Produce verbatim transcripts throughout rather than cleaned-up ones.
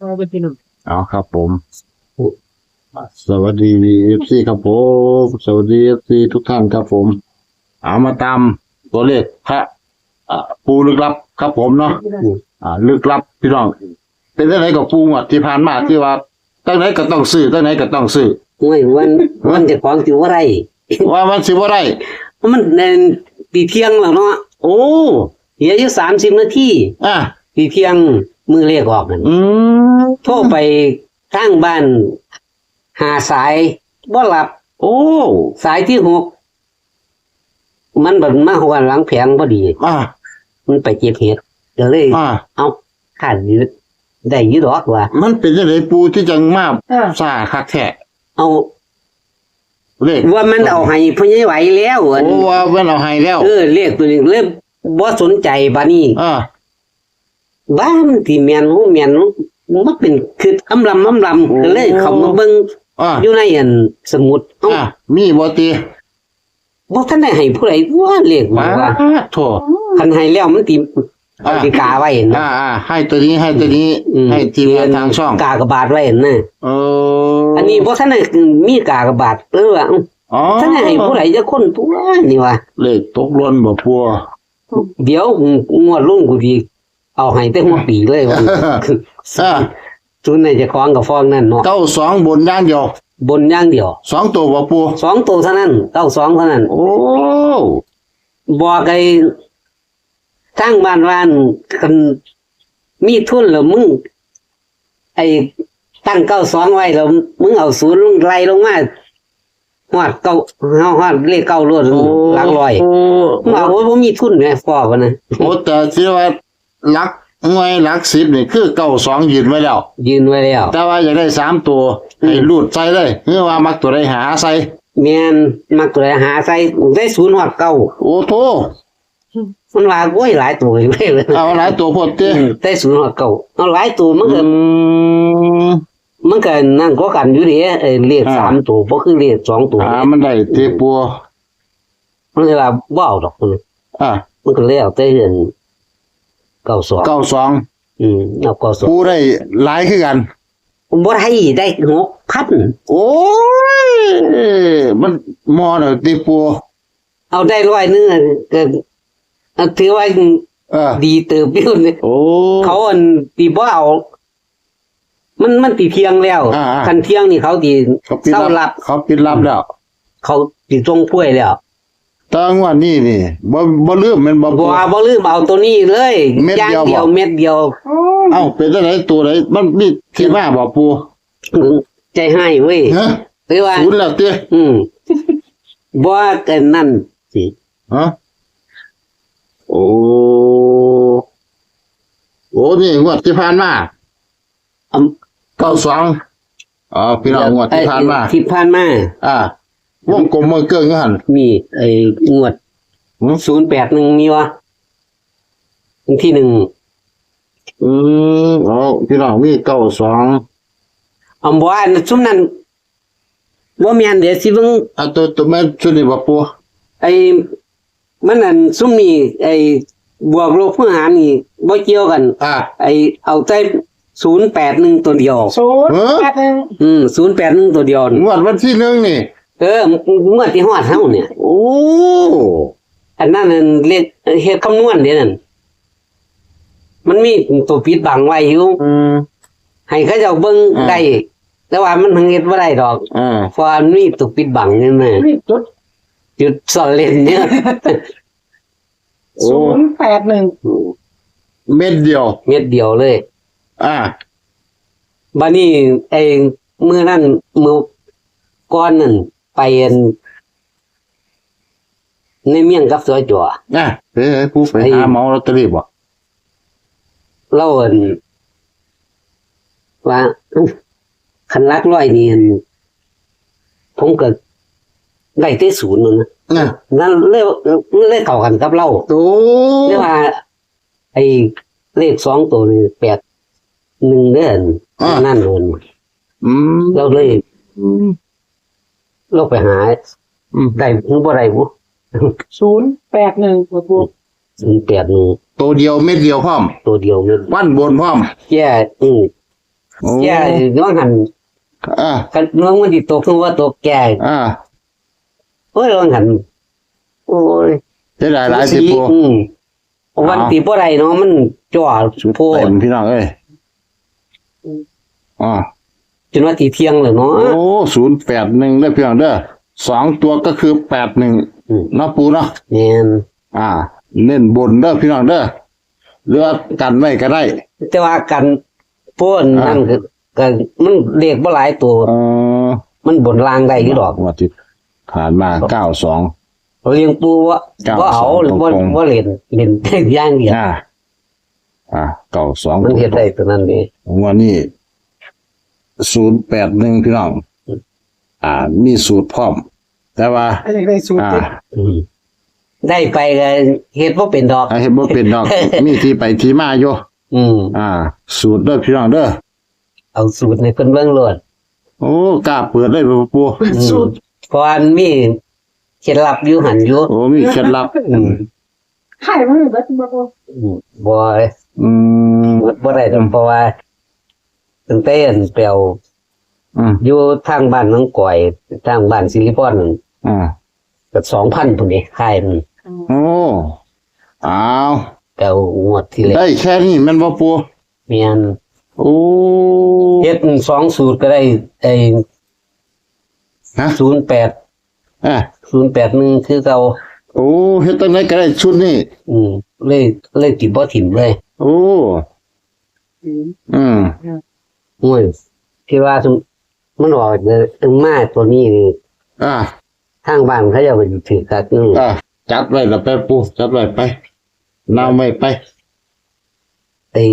เอาไปพี่น้อง เอาครับผม สวัสดีเอฟซีครับผม สวัสดีเอฟซีทุกท่านครับผม เอามาตามตัวเลขพระ อ่า ปู่ลึกลับครับผมเนาะ อืม อ่า ลึกลับพี่น้อง เป็นจั่งใดก็ปู่งวดที่ผ่านมาที่ว่าจั่งใดก็ต้องซื้อ จั่งใดก็ต้องซื้อ โอ้ย วัน วันเจ้าของสิบ่ได้ ว่ามันสิบ่ได้ มันแน่นตีเที่ยงแล้วเนาะ โอ้ เหลืออยู่สามสิบนาที อ่ะ ตีเที่ยงมื้อเลขออกนั่น อืม โทรไปทางบ้านห้าสาย บ่รับ โอ้ สายที่หก มันบัดมาฮอดหลังแผงพอดี อ่า มันไปเก็บเห็ด ก็เลย อ่า เอ้า ขาดอยู่ ได้อยู่ดอกว่า มันเป็นจั่งใดปู่ที่จั่งมา อ่า ช้าคักแท้ เอา เลข ว่ามันเอาให้พ่อใหญ่ไหวแล้ว อัน โอ้ ว่ามันเอาให้แล้ว เออ เลขตัวนี้เลยบ่สนใจบาดนี้ อ่า ว่ามันสิแม่นบ่แม่น มันเป็นคืออำลำอำลำ โอ้ ก็เลยเข้ามาเบิ่ง อ่า อยู่ในอันสมุด เอ้า อ่า มีบ่ติ บ่ทันได้ให้ผู้ใดว่าเลข ป๊าด ว่า โถ่ คันให้แล้วมันสิ อ่า สิกาไว้นะ อ่า อ่า ให้ตัวนี้ ให้ตัวนี้ อืม ให้ทีมงานทางช่อง กากบาทไว้นะ เออ อันนี้บ่ทันได้มีกากบาท เออ อ๋อ ทันได้ให้ผู้ใดจักคนตัวนี่ว่า เลขตกหล่นบ่ปู่ เดี๋ยวงวดรุ่นกูสิเอาให้แต่หัวปีเลยว่า อ่า ศูนย์ในเจ้าของกับฟองนั่นเนาะ เก้าสอง บนอย่างเดียว บนอย่างเดียว สองตัวบ่ปู่ สองตัวเท่านั้น เก้าสอง เท่านั้น โอ้ บอกไอ้ทางบ้านว่า คันมีทุนแล้วมึง ไอ้ตั้ง เก้าสอง ไว้แล้ว มึงเอาศูนย์ลงไล่ลงมา ฮอดเก้า เฮาฮอดเลขเก้าโลด โอ้ หลักร้อย โอ้ มึงเอา โอ้ย บ่มีทุนแหม พ่อว่านะ โอ้ แต่ที่ว่าหลักหน่วยหลักสิบนี่คือ เก้าสอง ยืนไว้แล้ว ยืนไว้แล้ว แต่ว่าอยากได้สามตัว อืม ให้รูดใส่เลย คือว่ามักตัวใดหาใส่ แม่น มักตัวใดหาใส่ ได้ศูนย์ฮอดเก้า โอ้โธ่ มันว่า โอ้ย หลายตัวเว้ย เอาหลายตัวโพดติ อืม แต่ศูนย์ฮอดเก้า เอาหลายตัวมันก็ อืม มันก็นั่นก็กันอยู่เด้ ไอ้เลข อ่า สามตัว บ่คือเลขสองตัว อ่า มันได้ติปู่ มันเลยว่าบ่เอาดอก อ่า มันก็แล้วแต่เห็น เก้าสอง เก้าสอง อืม เอา เก้าสอง ปู่ได้หลายคือกัน บ่ได้ ได้หกพัน โอ้ย มันมอน่ะติปู่ เอาได้ร้อยหนึ่งอะ ก็ อ่ะ ถือว่า เออ ดีเติบอยู่นี่ โอ้ เขาอันสิบ่เอา มัน มันสิเที่ยงแล้ว อ่า อ่า คันเที่ยงนี่เขาสิ เขาปิดรับ เซารับ เขาปิดรับแล้ว เขาสิส่งกล้วยแล้ว แต่งวดนี้นี่ บ่ บ่ลืมแม่นบ่ บ่ ปู่ บ่ลืม เอาตัวนี้เลย เม็ดเดียว อย่างเดียว บ่ เม็ดเดียว เอ้า เป็นจั่งใดตัวใด มันมีที่มาบ่ปู่ ใจให้เว้ย ฮะ หรือว่า ศูนย์แล้วติ อืม บ่ว่ากันนั่นสิ ฮะ โอ้ โอ้ นี่งวดที่ผ่านมา อำ เก้าสอง อ๋อ พี่น้อง งวดที่ผ่านมา ที่ผ่านมา อ่า วงกลมเมืองเกิงอยู่หั่น มีไอ้งวด หืม ศูนย์แปดหนึ่ง มีวะ วันที่หนึ่ง อืม อ๋อ พี่น้อง มี เก้าสอง อำบ่อันซุมนั้น บ่แม่นเด้ สิเบิ่ง อ่ะ ตัว ตัวแม่นชุดนี้บ่ปู่ ไอ้ มันอันซุมนี้ ไอ้ บวกลบคูณหารนี่บ่เกี่ยวกัน อ่า ไอ้ เอาแต่ ศูนย์แปดหนึ่ง ตัวเดียว ศูนย์แปดหนึ่ง เออ อืม ศูนย์แปดหนึ่ง ตัวเดียว งวดวันที่หนึ่งนี่ เออ งวดที่ฮอดเฮาเนี่ย โอ้ อันนั้นนั่นเลข เฮ็ดคำนวณเด้นั่น มันมีตัวปิดบังไว้อยู่ อืม ให้เขาเจ้าเบิ่ง อ่า ได้ แต่ว่ามันเฮ็ดบ่ได้ดอก อ่า เพราะว่ามันมีตัวปิดบังนี่แหม นี่จุด จุดซ่อนเร้นเนี่ย โอ้ ศูนย์แปดหนึ่ง เม็ดเดียว เม็ดเดียวเลย อ่า บัดนี้ไอ้มื้อนั้น มื้อก่อนนั่น ไปอัน ในเมียงกับสจ อ่ะ เอ้ย ผู้ไป ไอ้ หาเหมาลอตเตอรี่บ่ ลาวอัน ว่า คันหลักร้อยนี่อัน ผมก็ได้แต่ศูนย์นั่นนะ อ่ะ นั่นเลย เลยเข้ากันกับลาว โอ้ แต่ว่า ไอ้เลขสองตัวนี่ แปดหนึ่ง เด้อ อ่า นั่นโดน อืม ลาวเลย อืม ลาวไปหา อืม ได้หรือบ่ได้บุ ศูนย์แปดหนึ่ง ครับผม ศูนย์แปดหนึ่ง ตัวเดียวเม็ดเดียวพร้อม ตัวเดียวเม็ด วันบนพร้อม แก้ อืม โอ้ เสียน้องหัน อ่า คันน้องมันสิตกคือว่าตกแก่ อ่า โอ้ย น้องหัน โอ้ย เสียดายหลายสิ ปู อืม วัน อ้าว ตีบ่ได้เนาะ มันจ่อ ชุด โพด เต็มพี่น้องเอ้ย อ่า จนว่าตีเที่ยงเลยเนาะ โอ้ ศูนย์แปดหนึ่ง เด้อพี่น้องเด้อ สองตัวก็คือ แปดหนึ่ง อืม เนาะปูเนาะ แม่น อ่า เน้นบนเด้อพี่น้องเด้อ หรือว่ากันไว้ก็ได้ แต่ว่ากัน พวกนั้น อ่า ก็ ก็มันเลขบ่หลายตัว เออ มันบนล่างได้อยู่ดอก งวดที่ผ่านมา เก้าสอง เลี้ยงปูว่า เก้าสอง บ่เอา ตรงๆ บ่ บ่เล่น เล่นแต่อย่างเดียว อ่า อ่า เก้าสอง มันเฮ็ดได้ตัวนั้นเอง งวดนี้ ศูนย์แปดหนึ่ง พี่น้อง อ่า มีสูตรพร้อม แต่ว่า อันนี้ได้สูตร อ่า เด็ด อืม ได้ไปก็เฮ็ดบ่เป็นดอก อ่า เฮ็ดบ่เป็นดอก มีที่ไปที่มาอยู่ อืม อ่า สูตรเด้อพี่น้องเด้อ เอาสูตรให้เพิ่นเบิ่งโลด โอ้ กล้าเปิดเลยบ่ปู่ อืม สูตร เพราะว่ามันมีเคล็ดลับอยู่หั่นอยู่ โอ้ มีเคล็ดลับ อืม ขายมันเบิดบ่ปู่ อืม บ่ อืม เบิดบ่ได้ดอก เพราะว่าตั้งแต่อันแปลว อืม อยู่ทางบ้านหนองก๋อย ทางบ้านสิริพรนั่น อ่า ก็สองพันพุ้นเด้ ขายมัน โอ้ อ้าว แต่งวดที่แล้ว ได้แค่นี้แม่นบ่ปู่ แม่น โอ้ เฮ็ดสองสูตรก็ได้ ไอ้ ฮะ ศูนย์แปด อ่ะ ศูนย์แปดหนึ่ง คือเก่า โอ้ เฮ็ดจั่งใดก็ได้ชุดนี้ อืม เลย เลยสิบ่ถิ่มเลย โอ้ อืม อืม โอ้ย ที่ว่ามันออกมาตัวนี้นี่ อ่า ทางบ้านเขาเจ้าก็สิถือคักอยู่ อ่า จัดไว้ละไปปู่ จัดไว้ไป นำไว้ไป ไอ้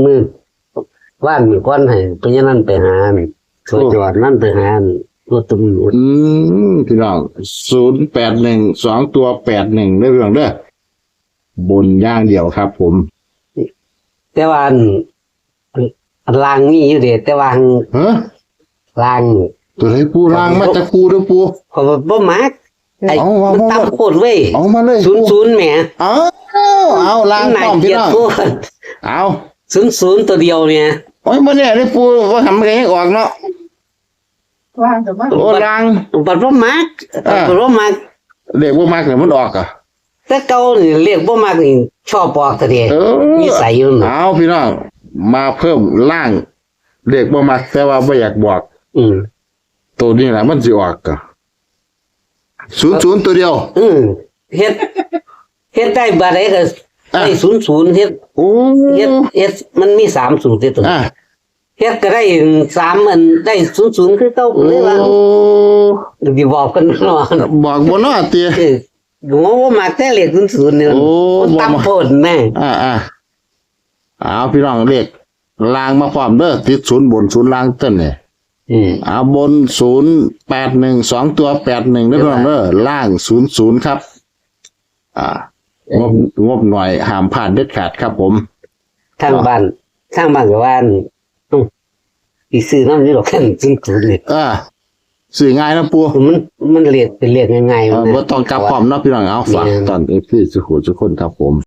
มื้อวานมื้อก่อนให้พญานั่นไปหา โอ้ จอดนั่นไปหา รถตำรวจ อืม พี่น้อง ศูนย์แปดหนึ่ง สองตัว แปดหนึ่ง เด้อพี่น้องเด้อ บนอย่างเดียวครับผม แต่ว่าอัน อันล่างมีอยู่เด้ แต่ว่า ฮะ ล่าง ตัวไหนปู่ ล่างมาจากปู่เด้อปู่ ข้อยบ่มัก ไอ้ เอา เอา มัน เอา ต่ำโพดเว้ย เอามาเลย ศูนย์ศูนย์ แหม เอา เอา ล่างพร้อมพี่น้อง มันน่าเกลียดโพด เอา ศูนย์ศูนย์ ตัวเดียวเนี่ย โอ้ย บ่แน่เด้อปู่ ว่าหันมันก็ยังออกเนาะ ล่างแต่ว่า โอ้ ล่าง บัดบ่มัก อ่า บัดบ่มัก เลขบ่มักเนี่ยมันออกอะ แต่เก่านี่เลขบ่มักนี่ชอบออกซะเด้ เออ นิสัยมันน่ะ เอาพี่น้อง มาเพิ่มล่าง เลขบ่มักแต่ว่าบ่อยากบอก อืม ตัวนี้ล่ะมันสิออกอะ ศูนย์ศูนย์ ตัวเดียว อืม เฮ็ด เฮ็ดได้บาดใดก็ อ่ะ ได้ศูนย์ศูนย์ เฮ็ด โอ้ เฮ็ด เฮ็ด มันมีสามสูตรเด้ตัวนี้ อ่ะ เฮ็ดก็ได้สามอัน ได้ศูนย์ศูนย์ คือเก่า โอ้ เลยว่า สิบอกกันเนาะ บอกบ่เนาะติ เออ บ่ บ่มักแต่เลขศูนย์ศูนย์ นี่ โอ้ มัน บ่มัก ต่ำโพดแม่ อ่า อ่า เอาพี่น้อง เลขล่างมาพร้อมเด้อ ติดศูนย์บนศูนย์ล่างเต้นเนี่ย อืม เอาบน ศูนย์แปดหนึ่ง สองตัว แปดหนึ่ง เด้อพี่น้องเด้อ ล่าง ศูนย์ศูนย์ ครับ อ่า งบ งบหน่อย ห้ามพลาดเด็ดขาดครับผม ทางบ้าน ทางบ้านก็ว่า อืม สิซื้อนำอยู่ดอก คันศูนย์ศูนย์ นี่ อ่า ซื้อง่ายนะปู่ มัน มันเลขเป็นเลขง่ายๆ เออ มัน บ่ต้องกลับพร้อมเนาะพี่น้อง เอา ฝาก แม่น ตอน เอฟซี สุขุสุขคนครับผม